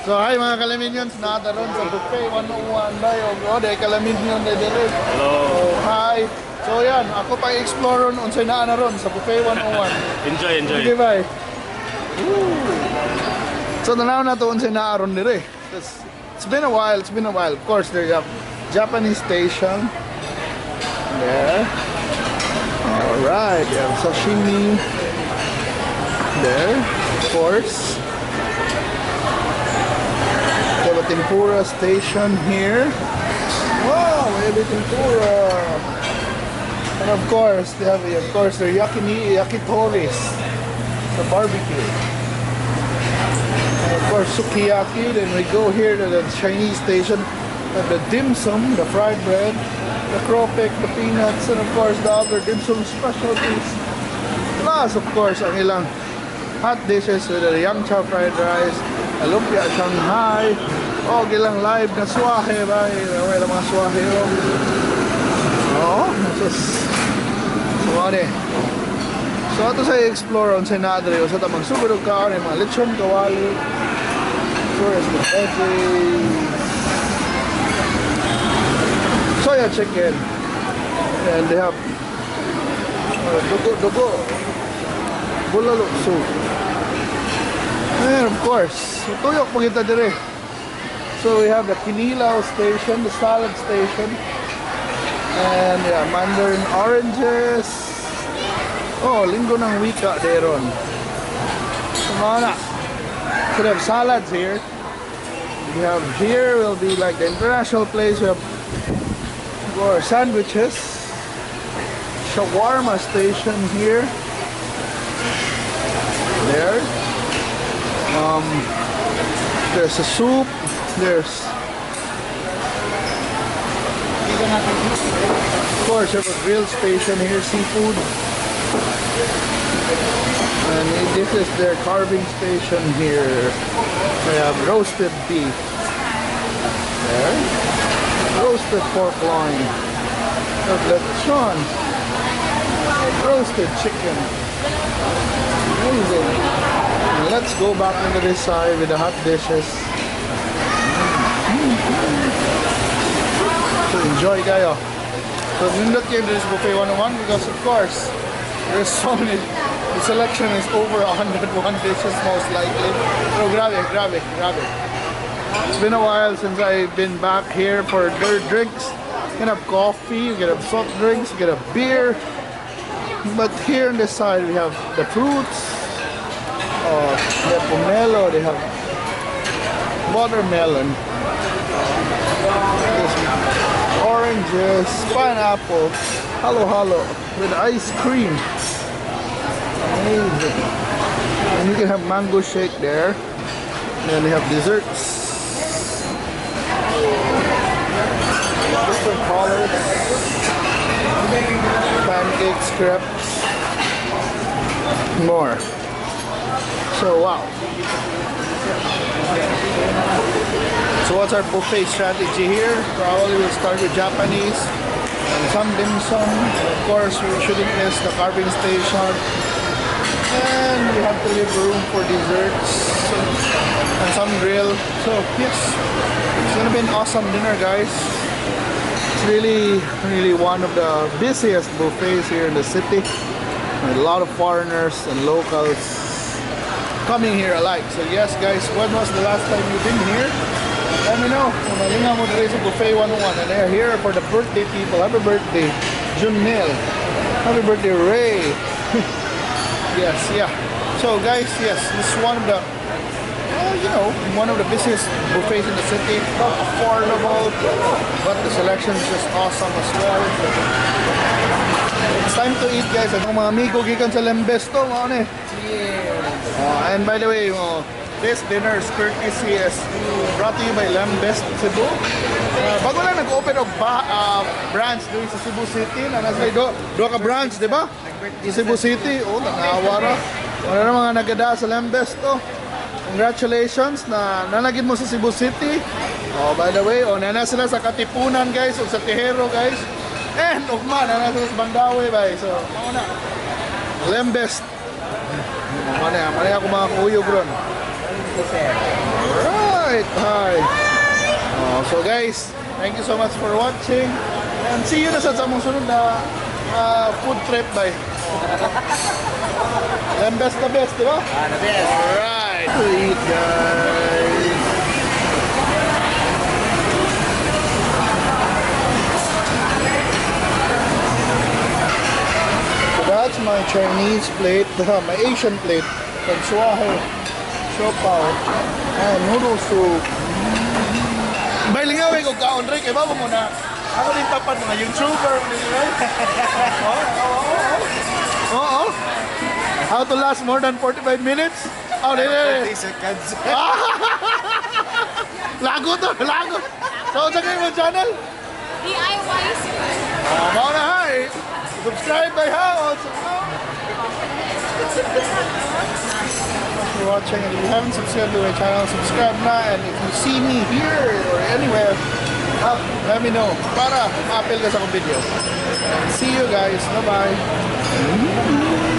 So hi, mga Kalaminions, naa ta ron sa Buffet 101 ba yung oh, dahil Kalaminion na dire. Hello. So, hi. So yan, ako pa explore ron unsay naa na ron sa Buffet 101. Enjoy, enjoy. Okay, bye. Woo. So tanaw na to unsay naa ron dire. It's been a while, it's been a while. Of course, there you have Japanese station. There. Alright, you have sashimi. There, of course. We have a tempura station here. Wow, we have a tempura. And of course, they have, of course, their yakitoris, the barbecue. And of course, sukiyaki. Then we go here to the Chinese station. Have the dim sum, the fried bread, the kropek, the peanuts, and of course, the other dim sum specialties. Plus, of course, ang ilang hot dishes with the yang chow fried rice, the lumpia Shanghai, oh, ilang live na swahe ba? Okay lang mga swahe, oh. Oo, sus. So, ano eh. So, ato sa explore on sa naa diri, usa ta magsugod og kaon, yung mga lechon kawali. First, the veggies. Soya chicken. And they have dugo dugo. Bulalo soup. And of course, tuyok pa kita dire. So we have the kinilaw station, the salad station. And yeah, mandarin oranges. Oh, Linggo ng Wika deron. So mga na. So they have salads here. We have here will be like the international place. We have more sandwiches. Shawarma station here. There. There's a soup. There's, of course, you have a grill station here, seafood. And this is their carving station here. We have roasted beef. There. Roasted pork loin. We have lechon. Roasted chicken. Amazing. And let's go back into this side with the hot dishes. So enjoy kayo. So nindot kayo this Buffet 101 because, of course, there's so many, the selection is over 101 dishes most likely. Pero grabe, grabe, grabe. It's been a while since I've been back here for their drinks. You can have coffee, you can have soft drinks, you can have beer. But here on this side we have the fruits. Oh, they have pomelo, they have watermelon. There's oranges, pineapple, halo halo with ice cream. Amazing. And you can have mango shake there. And then they have desserts. Different colors. Pancakes, crepes. More. So wow. So what's our buffet strategy here? Probably we'll start with Japanese and some dim sum. And of course, we shouldn't miss the carving station. And we have to leave room for desserts and some grill. So yes, it's gonna be an awesome dinner, guys. It's really, really one of the busiest buffets here in the city. A lot of foreigners and locals coming here alike. So yes, guys, when was the last time you've been here? Let me know. Kung nalingaw mo diri sa Buffet 101 and they're here for the birthday people. Happy birthday, Junel. Happy birthday, Ray. Yes, yeah. So guys, yes, this is one of the one of the busiest buffets in the city. Affordable, but the selection is just awesome as well. It's time to eat, guys. Ang mga amigo gikan sa Lembesto, mga ano eh. Oh, and by the way, oh, this dinner is courtesy is brought to you by Lembest Cebu. Bago lang nag-open og ba, branch dito sa Cebu City. Na nasa do ka branch, di ba? Sa Cebu City. Oh, tanawa ra. Wala na mga nagada sa Lembest to. Congratulations na nanagid mo sa Cebu City. Oh, by the way, oh, nana sila sa Katipunan, guys, ug sa Tejero, guys. And ugma nana sila sa Mandaue, bay. So, mao na. Lembest. Mao na, mao na ako mga kuyog ron. Right, hi. Oh, so guys, thank you so much for watching. And see you na sa among sunod na food trip, bye. And best na best, di ba? Ah, the best. Alright. To eat, guys. So that's my Chinese plate, my Asian plate. Pagsuwahe, siopao, and noodle soup. Bay, lingaw ko kaon rin, kay babo mo na. Ako din tapad mga YouTuber, mo din, right? Oo. Oo. How to last more than 45 minutes? Oh, di, di, di. 30 seconds. Lago to, lago. So, sa kayo mo channel? DIY sir. Oh, mao na ha eh. Subscribe by ha. Oh, subscribe. For watching, and if you haven't subscribed to my channel, subscribe na, and if you see me here or anywhere, let me know para ma-appeal ka sa akong video. And see you guys. Bye bye.